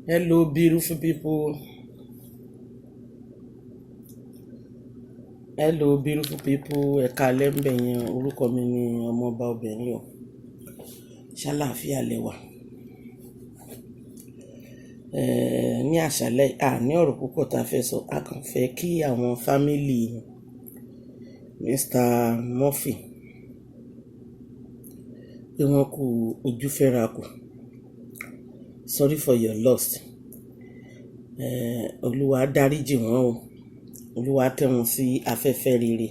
Hello, beautiful people. Hello, beautiful people. Ẹ káalẹ́ ńbẹ̀ yẹn. Orúkọ mi ni ọmọọba obìnrin o. Ṣàlàáfíà lẹ wà. Ní àṣálẹ́, a ní ọ̀rọ̀ púpọ̀ tá a fẹ́ sọ. A kàn fẹ́ kí àwọn family Mr. Murphy pé wọ́n kú ojú fẹ́ra kù. Sorry for your loss. Olúwa á dáríjì wọ́n o. Olúwa á tẹ́ wọn sí afẹ́fẹ́ rere.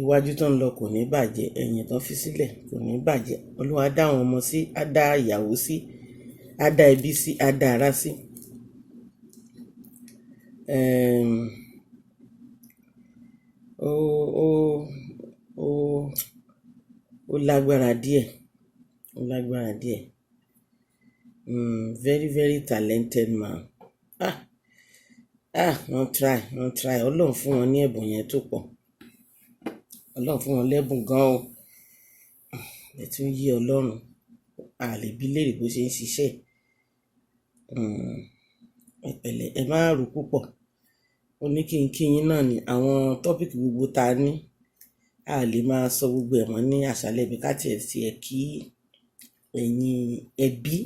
Iwájú tó ń lọ kò ní bàjẹ́, ẹ̀yìn tó fi sílẹ̀ kò ní bàjẹ́. Olúwa á dá àwọn ọmọ sí, á dá ìyàwó sí, á dá ẹbí sí, á dá ará sí. Ó, ó, ó, ó lágbára díẹ̀, ó lágbára díẹ̀. Very, very talented man. Ah, ah, wọ́n try, wọ́n try. Ọlọ́run fún wọn ní ẹ̀bùn yẹn tó pọ̀. Ọlọ́run fún wọn lẹ́bùn gan o. Ẹ tún yé Ọlọ́run. A lè bí léèrè bó ṣe ń ṣiṣẹ́. Ẹ pẹ̀lẹ́, ẹ má ro púpọ̀. Ó ní kí n kí yín náà ni àwọn topic gbogbo ta ní. A lè máa sọ gbogbo ẹ̀ mọ́ ní àṣálẹ́ bí ká tiẹ̀ tí ẹ kí ẹ̀yin ẹbí,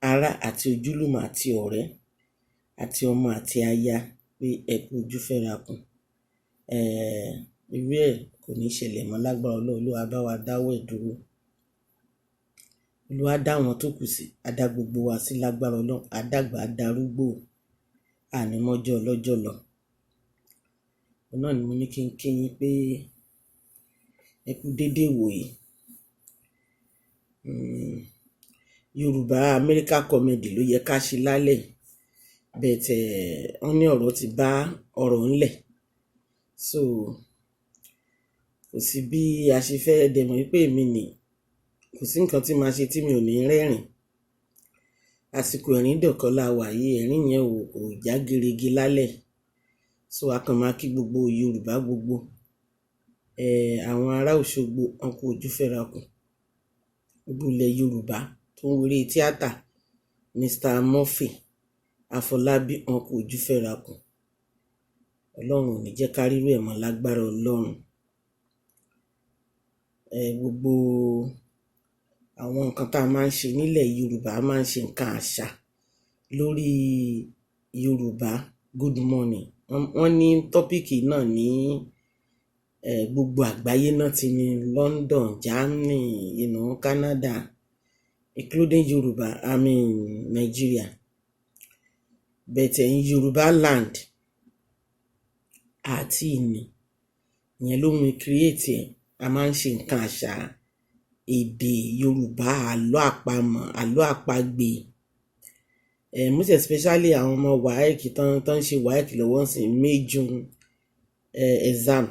ará àti ojúlùmọ̀ àti ọ̀rẹ́ àti ọmọ àti aya pé ẹ kú ojú fẹ́ra kù. Irú ẹ kò ní ṣẹlẹ̀ mọ́ lágbára Ọlọ́run. Olúwa bá wa dáwọ́ ẹ̀ dúró. Olúwa dá àwọn tó kù sí, á dá gbogbo wa sí lágbára Ọlọ́run. A dàgbà, a darúgbó, a ní mọ́jọ́ ọlọ́jọ́ lọ. Òun náà ni mo ní kí n kí yín pé ẹ kú dédé ìwòyí. Yorùbá America comedy ló yẹ ká ṣe lálẹ́. But wọ́n ní ọ̀rọ̀ ti bá ọ̀rọ̀ ńlẹ̀. So kò sí bí a ṣe fẹ́ dẹ̀ mọ̀ wípé èmi ni, kò sí nǹkan tí màá ṣe tí mi ò ní rẹ́rìn. Àsìkò ẹ̀rín dọ̀kọ́ la wà yìí, ẹ̀rín yẹn ò kò já gerege lálẹ́. So a kàn máa kí gbogbo Yorùbá gbogbo. Àwọn ará Òṣogbo, wọ́n kú ojú fẹ́ra kù. Gbogbo ilẹ̀ Yorùbá tó ń weré tíátà, Mr. Murphy Afọlábí, wọ́n kú ojú fẹ́ra kù. Ọlọ́run ò ní jẹ́ ká rírú ẹ̀ mọ́ lágbára Ọlọ́run. Gbogbo àwọn nǹkan tá a máa ń ṣe nílẹ̀ Yorùbá, a máa ń ṣe nǹkan àṣà lórí Yorùbá Good Morning. Wọ́n ní topic náà ní, gbogbo àgbáyé náà ti ní London, Germany, Canada, including Yorùbá, I mean Nigeria. But in Yorùbá land, àti ìní. Ìyẹn ló mú mi create ẹ̀. A máa ń ṣe nǹkan àṣà èdè Yorùbá, àlọ́ àpamọ̀, àlọ́ àpagbè. Most especially àwọn ọmọ WAEC tán ń ṣe WAEC lọ́wọ́ sí May June, exam.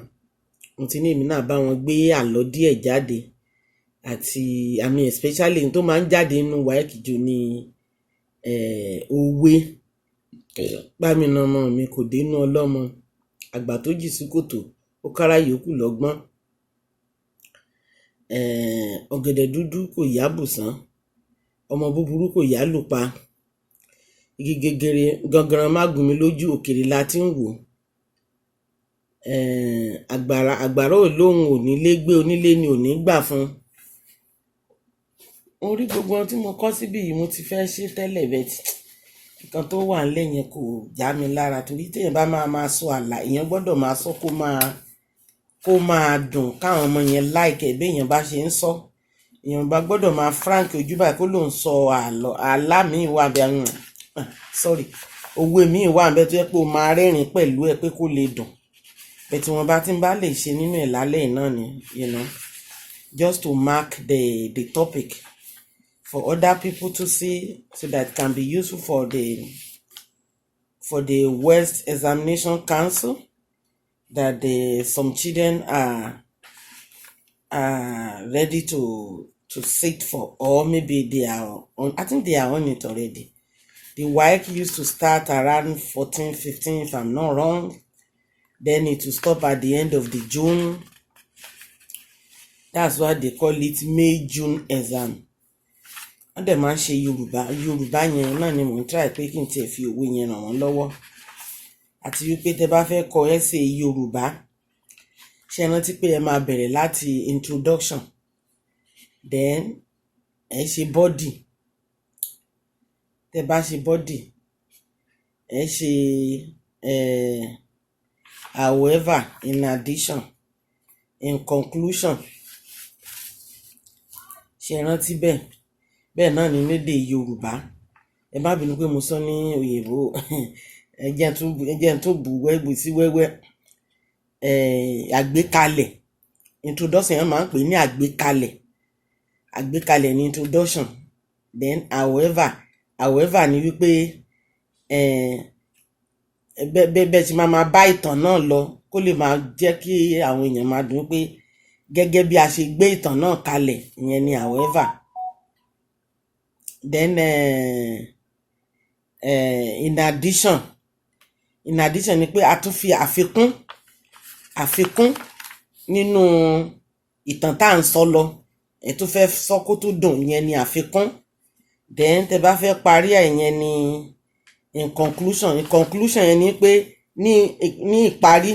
Mo ti ní èmi náà bá wọn gbé àlọ́ díẹ̀ jáde àti I mean especially ohun tó máa ń jáde nínú WAEC jù ní, òwe. Bá mi na ọmọ mi kò dénú ọlọ́mọ. Àgbà tó jì sí kòtò, ó kára ìyókù lọ́gbọ́n. Ọ̀gẹ̀dẹ̀ dúdú kò yá bùsán. Ọmọ búburú kò yá lù pa. Igi gegere gangan má gún mi lójú, òkèrè la tí ń wò. Àgbàrá, àgbàrá ò lóhùn ò nílé gbé, onílé ni ò ní gbà fún. Mo rí gbogbo ohun tí mo kọ́ síbí yìí mo ti fẹ́ ṣe tẹ́lẹ̀ but nǹkan tó wà nílẹ̀ yẹn kò já mi lára torí tí èèyàn bá máa máa sọ àlà, èèyàn gbọdọ̀ máa sọ kó máa dùn káwọn ọmọ yẹn like ẹ̀ bí èèyàn bá ṣe ń sọ. Èèyàn bá gbọdọ̀ máa frank ojú báyìí kó lòún sọ àlọ́, àlá mi wà bí àwọn, sorry, òwe mi wà níbẹ̀ tó jẹ́ pé o máa rẹ́rìn pẹ̀lú ẹ pé kó lè dùn. But tí wọ́n bá tí ń bá lè ṣe nínú ẹ̀ lálẹ́ yìí náà ni, just to mark the topic for other people to see so that it can be useful for the West Examination Council that some children are ready to sit for, or maybe they are on, I think they are on it already. The WAEC used to start around 14, 15, if I'm not wrong. Then it will stop at the end of the June. That's why they call it May June exam. Wọ́n dẹ̀ máa ń ṣe Yorùbá. Yorùbá yẹn náà ni mò ń try pé kí n tiẹ̀ fi òwe yẹn ràn wọ́n lọ́wọ́. Àti wípé tẹ bá fẹ́ kọ essay Yorùbá, ṣé ẹ rántí pé ẹ máa bẹ̀rẹ̀ láti introduction, then ẹ ṣe body. Tẹ bá ṣe body, ẹ ṣe however, in addition, in conclusion. Ṣé ẹ rántí bẹ́ẹ̀? Bẹ́ẹ̀ náà ni lédè Yorùbá. Ẹ má bínú pé mo sọ ní òyìnbó. Ẹ jẹ́ n tún bù wẹ́gbù sí wẹ́wẹ́. Àgbékalẹ̀, introduction yẹn máa ń pè ní àgbékalẹ̀. Àgbékalẹ̀ ní introduction. Then however, however ni wípé bẹ́ẹ̀ bẹ́ẹ̀ tí máa máa bá ìtàn náà lọ, kó lè máa jẹ́ kí àwọn èèyàn máa dùn pé gẹ́gẹ́ bí a ṣe gbé ìtàn náà kalẹ̀, ìyẹn ni however. Then in addition, in addition ni pé a tún fi àfikún, àfikún nínú ìtàn tá à ń sọ lọ. Ẹ tún fẹ́ sọ kó tó dùn, ìyẹn ni àfikún. Then tẹ bá fẹ́ parí ẹ̀, ìyẹn ni in conclusion. In conclusion yẹn ni pé ní ìparí,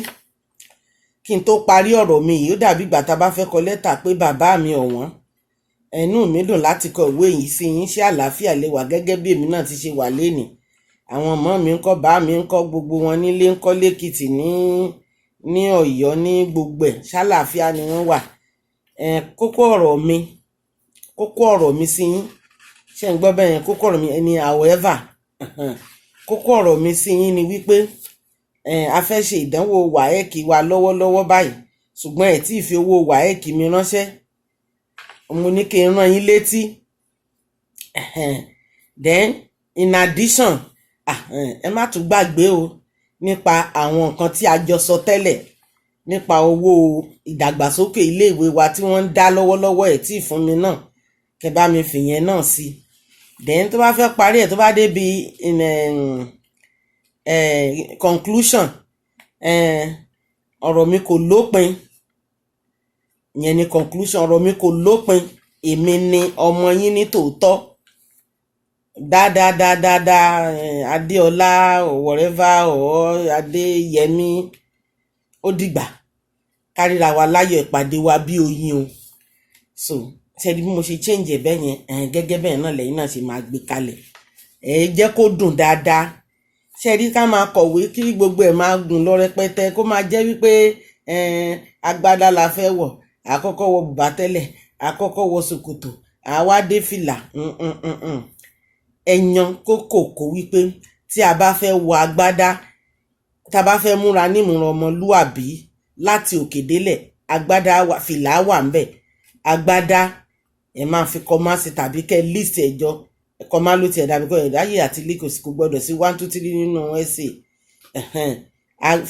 kí n tó parí ọ̀rọ̀ mi yìí, ó dàbí ìgbà tá a bá fẹ́ kọ lẹ́tà pé, "Bàbá mi ọ̀wọ́n, ẹnu mi dùn láti kọ ìwé yìí sí yín. Ṣé àlàáfíà lè wà gẹ́gẹ́ bí èmi náà ti ṣe wà lénìí? Àwọn ọmọ mi ń kọ́, bá mi ń kọ́, gbogbo wọn nílé ń kọ́, lẹ́kìtì, ní Ọ̀yọ́, ní gbogbo ẹ̀, ṣàlàáfíà ni wọ́n wà? Kókó ọ̀rọ̀ mi sí yín." Ṣé ń gbọ́ bẹ́ẹ̀ yẹn? Kókó ọ̀rọ̀ mi ẹni however. Kókó ọ̀rọ̀ mi sí yín ni wípé a fẹ́ ṣe ìdánwò WAEC wa lọ́wọ́lọ́wọ́ báyìí, ṣùgbọ́n ẹ̀ tí ì fi owó WAEC mi ránṣẹ́. Mo ní kí n rán yín létí. Then in addition, ẹ má tún gbàgbé o nípa àwọn nǹkan tí a jọ sọ tẹ́lẹ̀ nípa owó ìdàgbàsókè iléèwé wa tí wọ́n ń dá lọ́wọ́lọ́wọ́. Ẹ̀ tí ì fún mi náà, kẹ́ bá mi fìyẹn náà sí. Then tó bá fẹ́ parí ẹ̀, tó bá débi in conclusion, ọ̀rọ̀ mi kò lópin, ìyẹn ni conclusion. Ọ̀rọ̀ mi kò lópin. Èmi ni ọmọ yín ní tòótọ́ dáadáadáadáa, Adéọlá or whatever or Adéyẹmí. Ó dìgbà kárìíra wa láyọ̀, ìpàdé wa bí oyin o." So ṣe bí mo ṣe change ẹ̀ bẹ́ẹ̀ yẹn, gẹ́gẹ́ bẹ́ẹ̀ náà lẹ́yìn náà ṣe máa gbé kalẹ̀. Ẹ jẹ́ kó dùn dáadáa. Ṣe rí ká máa kọ̀wé kí gbogbo ẹ̀ máa gùn lọ rẹpẹtẹ, kó máa jẹ́ wípé agbádá la fẹ́ wọ̀, àkọ́kọ́ wọ bùbá tẹ́lẹ̀, àkọ́kọ́ wọ ṣòkòtò, àwa dé fìlà. Ẹ̀yàn kókòkò wípé tí a bá fẹ́ wọ agbádá, tá a bá fẹ́ múra nímúra ọmọlúàbí láti òkè délẹ̀, agbádá wà, fìlà wà ń bẹ̀. Agbádá, ẹ máa fi comma sí tàbí kẹ́ list ẹjọ́ comma ló tiẹ̀ dàbí kọ́ ẹ̀dáyé àti líkòsí kò gbọ́dọ̀ sí one two three nínú essay.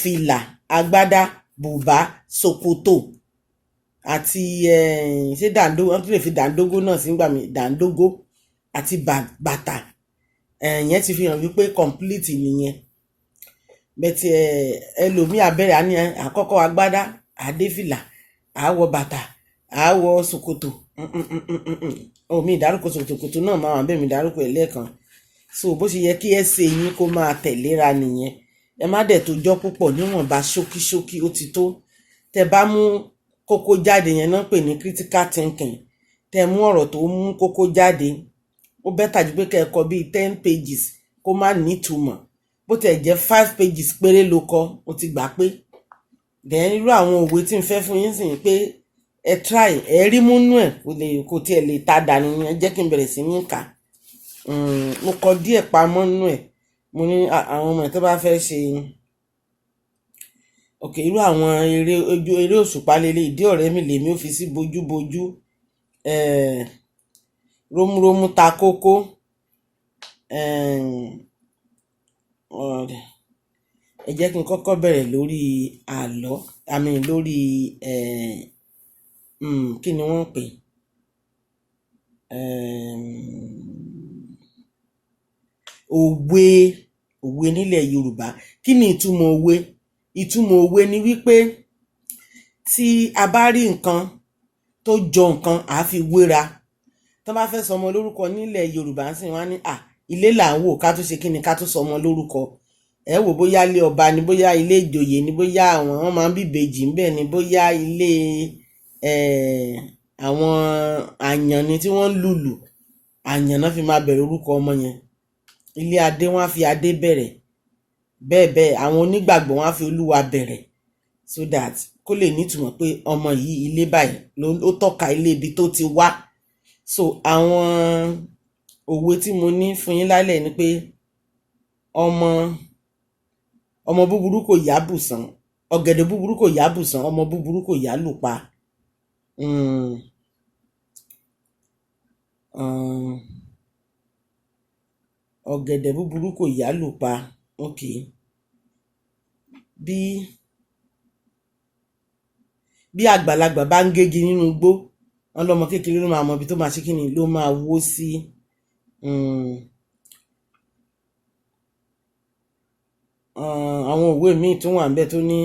Fìlà, agbádá, bùbá, ṣòkòtò àti ṣé dàńdógó, wọ́n tún lè fi dàńdógó náà sí nígbà mi, dàńdógó àti bàtà. Ìyẹn ti fi hàn wípé complete nìyẹn. Bẹ́ẹ̀ ẹlòmíì abẹ́rẹ́ á ní àkọ́kọ́ agbádá, àdéfìlà, àwọ̀ bàtà, àwọ̀ ṣòkòtò. Omi ìdárúkọ ṣòkòtò náà máa wà bẹ́ẹ̀, mi ìdárúkọ ẹ̀ lẹ́ẹ̀kan. So bó ṣe yẹ kí essay yín kó máa tẹ̀léra nìyẹn. Ẹ má dẹ̀ tó jọ́ púpọ̀, níwọ̀nba ṣókíṣókí ó ti tó. Tẹ bá mú kókó jáde, yẹn náà pè ní critical thinking. Tẹ mú ọ̀rọ̀ tó mú kókó jáde, ó better ju pé kẹ́ ẹ kọ bíi 10 pages kó má nítumọ̀. Bó tẹ̀ jẹ́ 5 pages péré ló kọ, ó ti gbà pé. Then irú àwọn òwe tí n fẹ́ fún yín sì ni pé ẹ try ẹ rí múnú ẹ, kò lè kò tiẹ̀ lè ta dànù ni. Ẹ jẹ́ kí n bẹ̀rẹ̀ sí ní kà. Mo kọ díẹ̀ pamọ́ nínú ẹ̀. Mo ní àwọn ọmọ ẹ̀ tó bá fẹ́ ṣe. Ok, irú àwọn eré ojú eré òṣùpá lélẹ̀, ìdí ọ̀rẹ́ mi lèmi ó fi sí bojúbojú, rómúrómú ta kókó. Ẹ jẹ́ kí n kọ́kọ́ bẹ̀rẹ̀ lórí àlọ́ àmì lórí kí ni wọ́n ń pè, òwe. Òwe nílẹ̀ Yorùbá, kí ni ìtumọ̀ òwe? Ìtumọ̀ òwe ni wípé tí a bá rí nǹkan tó jọ nǹkan, à á fi wéra. Tó bá fẹ́ sọmọ lórúkọ nílẹ̀ Yorùbá ń sìn, wọ́n á ní à ilé là ń wò ká tó ṣe kí ni, ká tó sọmọ lórúkọ. Ẹ wò bóyá ilé ọba ni, bóyá ilé ìjòyè ni, bóyá àwọn wọn máa ń bí ìbejì ńbẹ̀ ni, bóyá ilé àwọn àyàn ni tí wọ́n ń lùlù, àyàn náà fi máa bẹ̀rẹ̀ orúkọ ọmọ yẹn. Ilé adé, wọ́n á fi adé bẹ̀rẹ̀. Bẹ́ẹ̀ bẹ́ẹ̀, àwọn onígbàgbọ́, wọ́n á fi Olúwa bẹ̀rẹ̀, so that kó lè nítumọ̀ pé ọmọ yìí, ilé báyìí ló ó tọ́ka, ilé ibi tó ti wá. So àwọn òwe tí mo ní fún yín lálẹ́ ni pé ọmọ ọmọ búburú kò yá bùsàn, ọ̀gẹ̀dẹ̀ búburú kò yá bùsàn, ọmọ búburú kò yá lù pa. Ọ̀gẹ̀dẹ̀ búburú kò yá lù pa. Okay. Bí àgbàlagbà bá ń gégi nínú igbó, wọn lọ́mọ kékeré ló máa mọ ibi tó máa ṣe kíni, ló máa wó sí. Àwọn òwe míì tún wà níbẹ̀ tó ní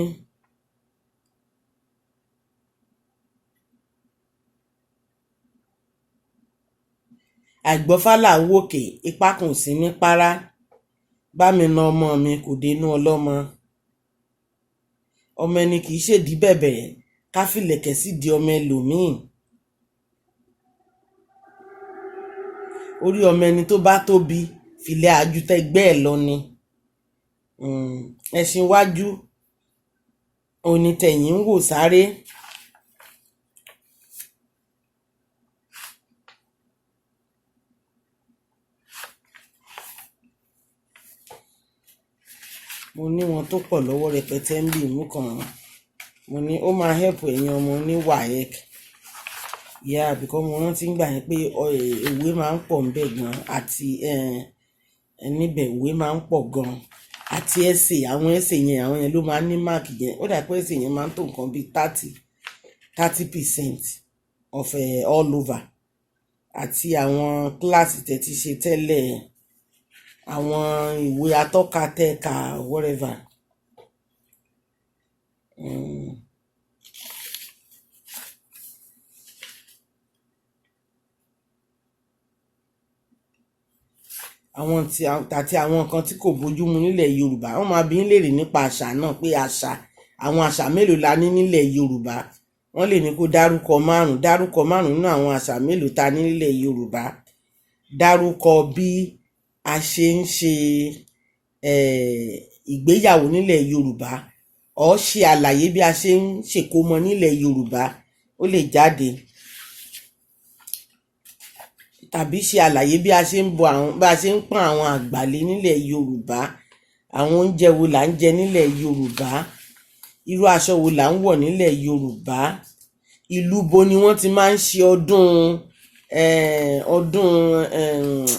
àìgbọ́fá là ń wòkè, ipá kan ò sí ní párá, bá mi na ọmọ mi kò dénú ọlọ́mọ, ọmọ ẹni kì í ṣèdí bẹ̀bẹ̀ ká fìlẹ̀kẹ̀ sídìí ọmọ ẹlòmíì, orí ọmọ ẹni tó bá tóbi, fìlẹ̀ àjùtẹ̀gbẹ́ ẹ̀ lọ ni. Ẹṣin iwájú onítẹ̀yìn ń wò sáré. Mo ní wọn tó pọ̀ lọ́wọ́ rẹpẹtẹ ń bì mú kan. Mo ní ó máa help ẹ̀yin ọmọ ní WAEC. Yeah, because mo rántí ngbà yẹn pé òwe máa ń pọ̀ ńbẹ̀ gan, àti níbẹ̀ òwe máa ń pọ̀ gan, àti essay. Àwọn essay yẹn, àwọn yẹn ló máa ń ní mark yẹn. Ó dà pé essay yẹn máa ń tó nǹkan bíi 30% of all over, àti àwọn kíláàsì tẹ́ ti ṣe tẹ́lẹ̀, àwọn ìwé atọ́ka tẹ́ka, whatever. Àwọn tí àti àwọn nǹkan tí kò bójú mu nílẹ̀ Yorùbá, wọ́n máa bi ń léèrè nípa àṣà náà, pé àṣà, àwọn àṣà mélòó la ní nílẹ̀ Yorùbá. Wọ́n lè ní kó dárúkọ márùn, dárúkọ márùn nínú àwọn àṣà mélòó ta ní nílẹ̀ Yorùbá, dárúkọ bí a ṣe ń ṣe ìgbéyàwó nílẹ̀ Yorùbá, ó ṣe àlàyé bí a ṣe ń ṣèkómọ nílẹ̀ Yorùbá, ó lè jáde, tàbí ṣe àlàyé bí a ṣe ń bọ àwọn, bí a ṣe ń pọ́n àwọn àgbà lé nílẹ̀ Yorùbá, àwọn oúnjẹ wo là ń jẹ nílẹ̀ Yorùbá, irú aṣọ wo là ń wọ̀ nílẹ̀ Yorùbá, ìlú bo ni wọ́n ti máa ń ṣe ọdún ọdún,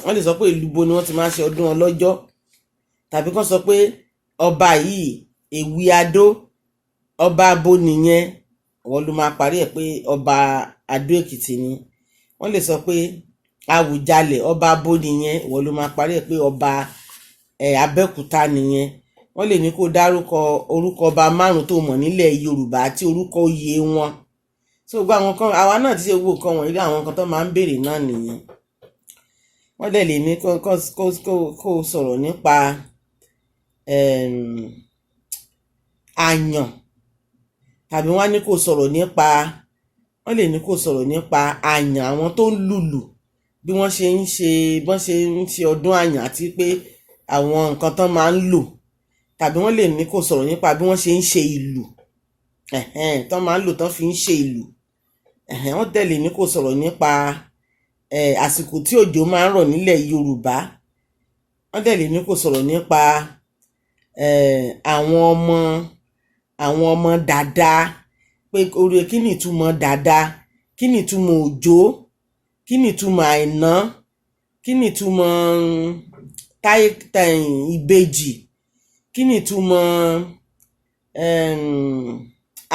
wọ́n lè sọ pé ìlú bo ni wọ́n ti máa ń ṣe ọdún ọlọ́jọ́, tàbí kán sọ pé ọba yìí, Èwí Adó, ọba abo nìyẹn, wọ́n ló máa parí ẹ̀ pé ọba Adó Èkìtì ni. Wọ́n lè sọ pé Àwùjalẹ̀, ọba abo nìyẹn, wọ́n ló máa parí ẹ̀ pé ọba Abẹ́òkúta nìyẹn. Wọ́n lè ní kó dárúkọ orúkọ ọba márùn tó mọ̀ nílẹ̀ Yorùbá àti orúkọ oyè wọn. So gbogbo àwọn kan, àwa náà ti ṣe gbogbo nǹkan wọ̀nyí, àwọn nǹkan tó máa ń béèrè náà nìyẹn. Wọ́n dẹ̀ lè ní kó sọ̀rọ̀ nípa àyàn, tàbí wọ́n á ní kó sọ̀rọ̀ nípa, wọ́n lè ní kó sọ̀rọ̀ nípa àyàn, àwọn tó ń lùlù, bí wọ́n ṣe ń ṣe, bí wọ́n ṣe ń ṣe ọdún àyàn, àti pé àwọn nǹkan tán máa ń lò, tàbí wọ́n lè ní kó sọ̀rọ̀ nípa bí wọ́n ṣe ń ṣe ìlù tán máa ń lò, tán fi ń ṣe ìlù. Wọ́n dẹ̀ lè ní kó sọ̀rọ̀ nípa àsìkò tí òjò máa ń rọ̀ nílẹ̀ Yorùbá. Wọ́n dẹ̀ lè ní kó sọ̀rọ̀ nípa àwọn ọmọ dàda, pé orí kí ni ìtumọ̀ dàda, kí ni ìtumọ̀ òjò, kí ni ìtumọ̀ àìná, kí ni ìtumọ̀ táyé ìbejì, kí ni ìtumọ̀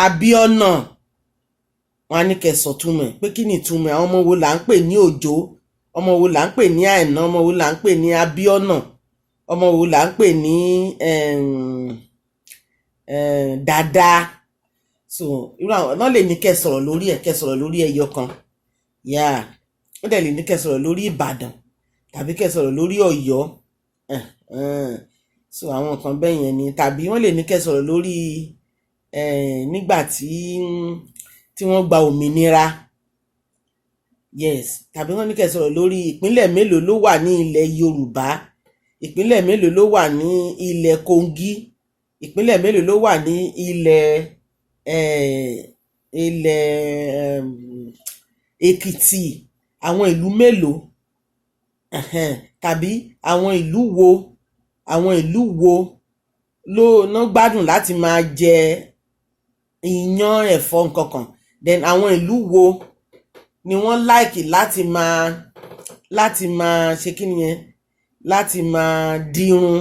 abíọ́nà. Wọn á ní kẹ́ sọ túmọ̀ ẹ̀, pé kí ni ìtumọ̀ ẹ̀, àwọn ọmọ wo là ń pè ní òjò, ọmọ wo là ń pè ní àìná, ọmọ wo là ń pè ní abíọ́nà, ọmọ wo là ń pè ní dàda. So irú àwọn náà lè ní kẹ́ sọ̀rọ̀ lórí ẹ̀, kẹ́ sọ̀rọ̀ lórí ẹyọ kan. Yeah, Wọ́n dẹ̀ lè ní kẹ́ sọ̀rọ̀ lórí Ìbàdàn tàbí kẹ́ sọ̀rọ̀ lórí Ọ̀yọ́. So àwọn nǹkan bẹ́ẹ̀ yẹn ni. Tàbí wọ́n lè ní kẹ́ sọ̀rọ̀ lórí nígbà tí wọ́n gba òmìnira. Yes. Tàbí wọ́n ní kẹ́ sọ̀rọ̀ lórí ìpínlẹ̀ mélòó ló wà ní ilẹ̀ Yorùbá, ìpínlẹ̀ mélòó ló wà ní ilẹ̀ Kogi, ìpínlẹ̀ mélòó ló wà ní ilẹ̀ Èkìtì, àwọn ìlú mélòó, tàbí àwọn ìlú wo ló ná gbádùn láti máa jẹ iyán, ẹ̀fọ́, nǹkankan. Then àwọn ìlú wo ni wọ́n like láti máa ṣe kí ni yẹn, láti máa dirun.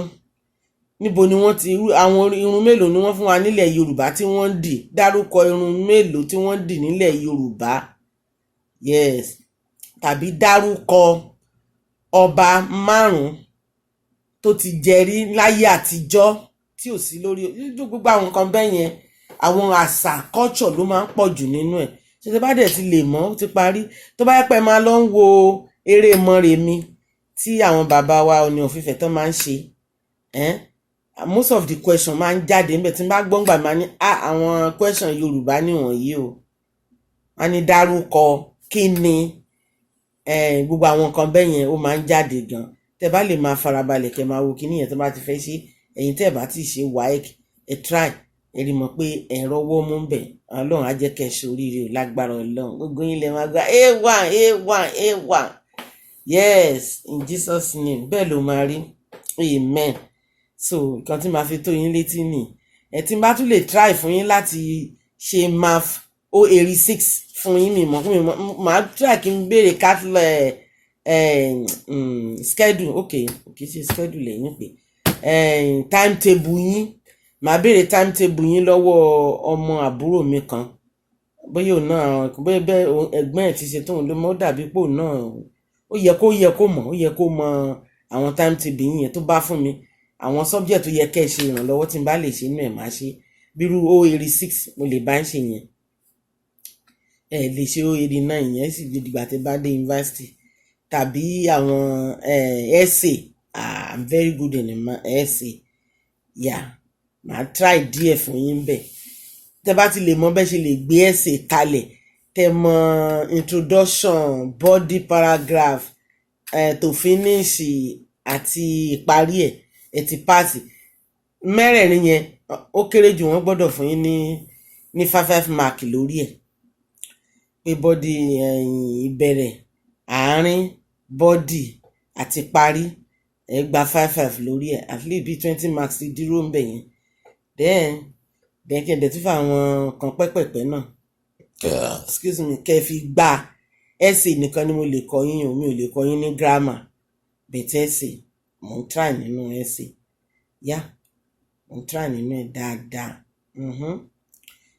Níbo ni wọ́n ti, àwọn irun mélòó ni wọ́n fún wa nílẹ̀ Yorùbá tí wọ́n ń dì? Dárúkọ irun mélòó tí wọ́n ń dì nílẹ̀ Yorùbá. Yes. Tàbí dárúkọ ọba márùn-ún tó ti jẹ rí láyé àtijọ́ tí ò sí lórí. Gbogbo àwọn nǹkan bẹ́ẹ̀ yẹn, àwọn àṣà, culture ló máa ń pọ̀ jù nínú ẹ̀. Ṣé tẹ bá dẹ̀ ti lè mọ̀, ó ti parí. Tó bá yẹ pé ẹ máa lọ ń wo eré Mọ́remí tí àwọn bàbá wa Ọọ̀ni of Ifẹ̀ tán máa ń ṣe, most of the question máa ń jáde níbẹ̀. Tí n bá gbọ́ngbà, máa ní, "Ah, àwọn question Yorùbá nìwọ̀nyí o." Wọ́n ní dárúkọ kí ni, gbogbo àwọn nǹkan bẹ́ẹ̀ yẹn, ó máa ń jáde gan. Tẹ bá lè máa farabalẹ̀ kẹ́ máa wo kíní yẹn tó bá ti fẹ́ ṣe. Ẹ̀yin tẹ́ ẹ̀ bá ti ṣe WAEC, ẹ try, ẹ rí mọ̀ pé ẹ̀rọ ọwọ́ mú bẹ̀. Ọlọ́run á jẹ́ kẹ́ ẹ ṣe oríire o. Lágbára Ọlọ́run, gbogbo yín lè máa gba A1, A1, A1. Yes, in Jesus' name, bẹ́ẹ̀ ló máa rí. Amen. So nǹkan tí màá fi tó yín létí nì ẹ, tí n bá tún lè try fún yín láti ṣe math 086 fún yín, mi mọ̀ mi mọ̀, màá try kí n béèrè catholic schedule. Ok, kì í ṣe schedule lẹ́yìn pé timetable yín. Màá béèrè timetable yín lọ́wọ́ ọmọ àbúrò mi kan, bóyá òun náà, bóyá bẹ́ẹ̀ ẹ̀gbọ́n ẹ̀ ti ṣe tóun ló mọ̀. Ó dàbí pé òun náà ó yẹ kó mọ̀, ó yẹ kó mọ àwọn timetable yín yẹn. Tó bá fún mi àwọn subject tó yẹ kẹ́ ẹ ṣe ìrànlọ́wọ́, tí n bá lè ṣe inú ẹ̀, máa ṣe. Bírú 086, mo lè bá ń ṣe yẹn. Ẹ lè ṣe 089 yẹn sì di ìgbà tẹ́ bá dé university. Tàbí àwọn essay. Ah, I'm very good in essay. Yeah, màá try díẹ̀ fún yín bẹ́ẹ̀. Tẹ́ bá ti lè mọ bẹ́ẹ̀ ṣe lè gbé essay kalẹ̀, tẹ́ mọ introduction, body paragraph, to finish àti ìparí ẹ̀, ẹ ti pass. Mẹ́rẹ̀ẹ̀rin yẹn, ó kéré jù, wọ́n gbọ́dọ̀ fún yín ní five five mark lórí ẹ̀, pé body, ìbẹ̀rẹ̀, àárín, body àti parí, ẹ gba five five lórí ẹ̀. At least bíi 20 marks ti dúró ń bẹ̀ yẹn. Then kí ẹ dẹ̀ tún fún àwọn kan pẹ́pẹ̀pẹ́ náà, excuse me, kẹ́ ẹ fi gbà. Essay nìkan ni mo lè kọ yín o, mi ò lè kọ yín ní grammar, but essay, mo ń try nínú essay. Yeah, mo ń try nínú ẹ̀ dáadáa.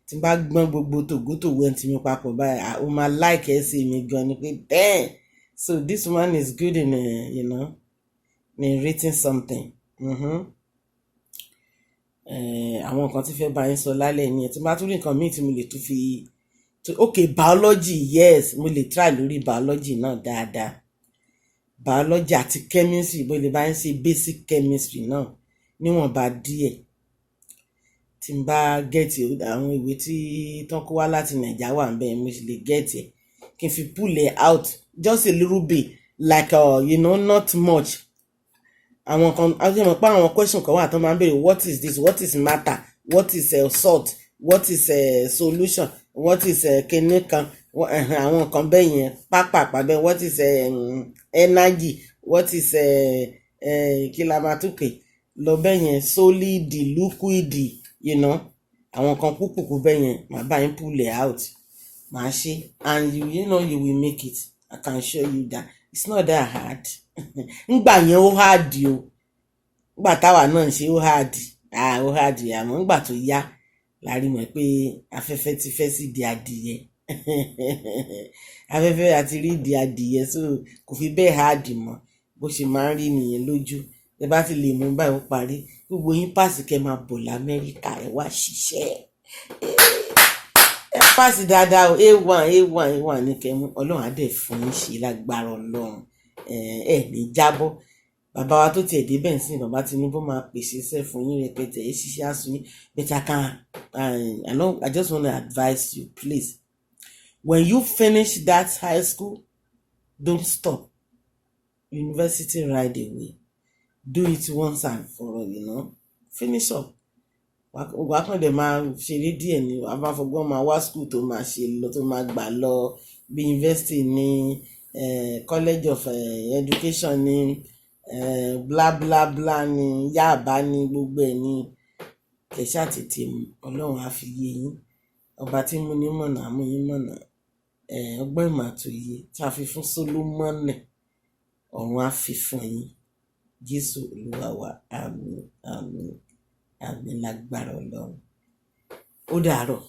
Tí n bá gbọ́n gbogbo tògótòwó ẹ̀ tí mi papọ̀ báyìí, ah, ó máa like essay mi gan ni pé, "Damn, so this one is good in in written something." Àwọn nǹkan tí fẹ́ bá yín sọ lálẹ́ ni ẹ̀. Tí n bá tún rí nǹkan míì tí mo lè tún fi, ok, biology. Yes, mo lè try lórí biology náà dáadáa. Biology àti chemistry, bó lè bá ń ṣe basic chemistry náà níwọ̀nba díẹ̀, tí n bá get àwọn ìwé tí tán kó wá láti Nàìjà wà ńbẹ̀, mo sì lè get ẹ̀ kí n fi pull it out just a little bit, like not much. Àwọn kan, àwọn mọ̀ pé àwọn question kan wà tó máa ń béèrè: what is this, what is matter, what is salt, what is solution, what is kinní kan, àwọn nǹkan bẹ́ẹ̀ yẹn pápápá bẹ́ẹ̀, what is energy, what is kí la máa tún pè lọ bẹ́ẹ̀ yẹn, solid, liquid, àwọn nǹkan kúkúkú bẹ́ẹ̀ yẹn, màá bá yín pull it out, màá ṣe, and you know you will make it. I can show you that it's not that hard. Ngbà yẹn ó hard o, ngbà táwa náà ń ṣe, ó hard, ah, ó hard. Àmọ́ ngbà tó yá la rí mọ̀ pé afẹ́fẹ́ ti fẹ́ sí di adìyẹ, afẹ́fẹ́ àti rí di adìyẹ, so kò fi bẹ́ẹ̀ hard mọ́. Bó ṣe máa ń rí nìyẹn lójú. Ẹ bá ti lè mú báyìí, ó parí. Gbogbo yín pass, kẹ́ máa bọ̀ lamẹ́ríkà, ẹ wá ṣiṣẹ́. Pass dáadáa o. A1, A1, A1 ní kẹ́mú. Ọlọ́run á dẹ̀ fún yín ṣe lágbára Ọlọ́run. Ẹ ní jábọ́. Bàbá wa tó tiẹ̀ dé bẹ́ẹ̀ sìn, bàbá Tinubu máa pèsè iṣẹ́ fún yín rẹpẹtẹ, ẹ ṣiṣẹ́ àsùn yín. But I know, I just want to advise you, please, when you finish that high school, don't stop university right away. Do it once and for all. Finish up. Wàá kàn dẹ̀ máa ṣeré díẹ̀ ni, wàá bá fọgbọ́n máa wá school tó máa ṣe lọ, tó máa gbà lọ bí university ní college of education ní bla bla bla ní Yaba ní gbogbo ẹ̀ ní kẹ̀ṣà tètè. Ọlọ́run á fi yé yín. Ọba tí mú ní mọ̀nà á mú yín mọ̀nà. Ọgbọ́n, ìmọ̀ àtòyè tí a fi fún Sólómọ́nì, ọ̀run á fi fún yín. Jésù Olúwa wa. Àmín, àmín, àmín, lágbára Ọlọ́run. Ó dàárọ̀.